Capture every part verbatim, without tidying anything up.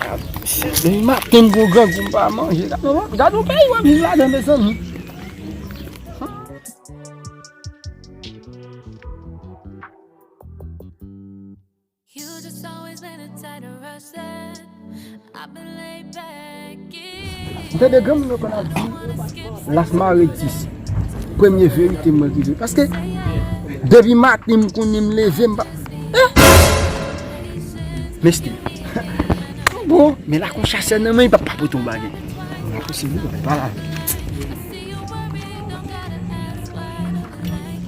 Depi maten m gon grangou m pa manje. Gade yon peyi w ap viv ladan, mezanmi. You just always been a tighter rush than I've been laid back. M tande granmoun yo konn ap di, las mare dis. Premye verite mwen rive. Paske depi maten m konnen m leve, m pa. Eh! Mesye. Bon, men la kon chasè nan men, li p ap pa pote yon bagay. Mwen posib, li p ap pa la.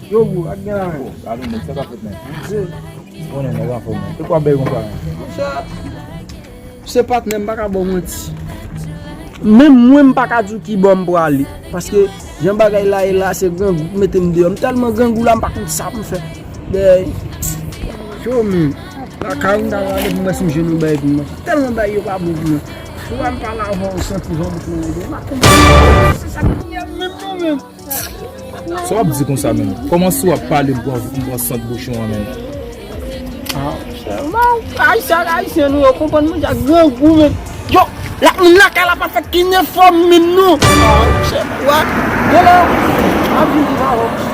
Yo, bro, ak gen la. Bon, gade, men, sa ka fèt, men. Konnen nèg anfòm, men. Se kwa bèl konsa, men? Monchè, se patnè m, m pa ka ba w manti. Menm mwen, m pa ka di w ki bò m prale. Paske jan bagay la ye la, se grangou k mete m deyò. M tèlman grangou la, m pa konn sa pou m fè. Dèyè. Cho, men. Lakay ou, m ta prale pou m wè si m jwenn yon bagay pou m manje. Tèlman bagay yo pa bon pou mwen. Sou a m pale avè w, ou santi jan bouch mwen rete. M pa konn se sa ki ye menm non, menm. Sa w ap di konsa menm? Kòman si w ap pale m pran, m pran sant bouch ou an menm? Ah, monchè, Ayisyen ak Ayisyen nou yo konprann manje ak grangou menm. Yo, la, moun lakay la pa fèt ki nenfòm menm non. Ah, monchè, what? Genlè, m ap vin viv avè w.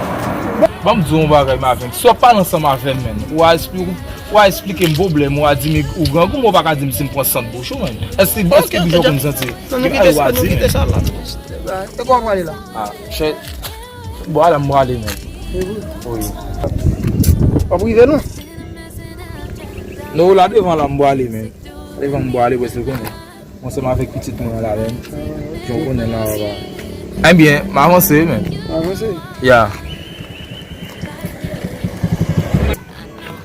Ban m di w yon bagay, Maven. Si w ap pale ansanm avè m, menm, w a esplike, w a esplike m pwoblèm ou, w a di m ou grangou, men w pa ka di m si m pran sant bouch ou, menm. Èske, èske bijo konn santi? Non, nou kite sa, nou kite sa la. E kwa w prale la? Ah, chè. Bò a la m prale, menm. Wi. W ap rive, non? Non, la devan la m prale, menm. Devan m prale, prèske konnen. Ansanm avèk pitit mwen an la menm. Jan w konnen la, papa. Ebyen, m avanse, menm. Avanse? Ya.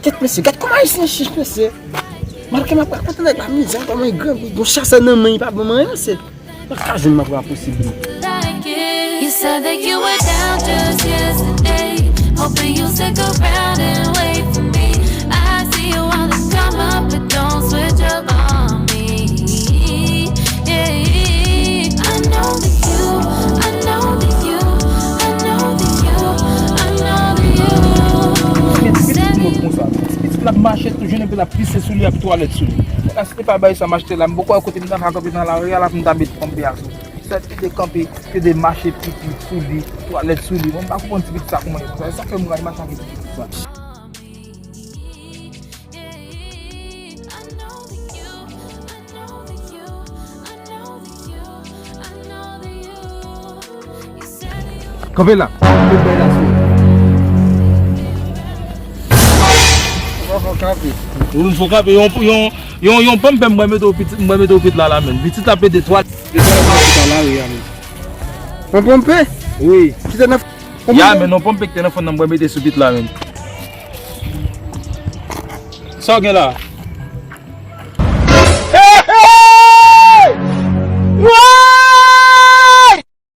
Kèt mesye, gad kòman Ayisyen chich, mesye. Malke m ap rakonte nèg la mizè, kòman li grangou, gon chasè nan men, li pa ban m anyen, mesye. Mwen ka jwenn m ap rapousib li. You said that you were down just yesterday, hoping you stick around and wait for me. I see you wanna come up, but don't switch up on me. Yeah, I know that you, I know that you, I know that you, I know that you. Men ti pitit moun konsa, ti pitit l ap mache tou jounen epi l ap pise sou li ak twalèt sou li. Mwen ka si te pa bay sa m achte la, m poko wè kote m ta ka kanpe nan lari a la pou m ta met kanpe asou. Sèt ki te kanpe, ki te mache pipi sou li, twalèt sou li. Mwen pa konprann ti pitit sa kòman li konsa. E sa fè m rale mache ak pitit sa. Kanpe la. Kanpe la sou. Ou pa fè kanpe. Ou fè kanpe. Yon, yon, yon, yon pòm pè m mwen mete w pitit, mwen mete w pitit la la menm. Pitit la pede twal. Pitit la pede twal la, wi, amen. Yon pòm pè? Wi. Ki te nan fon? Ya, men yon pòm pè ki te nan fon nan mwen mete sou pitit la menm. Sa w gen la?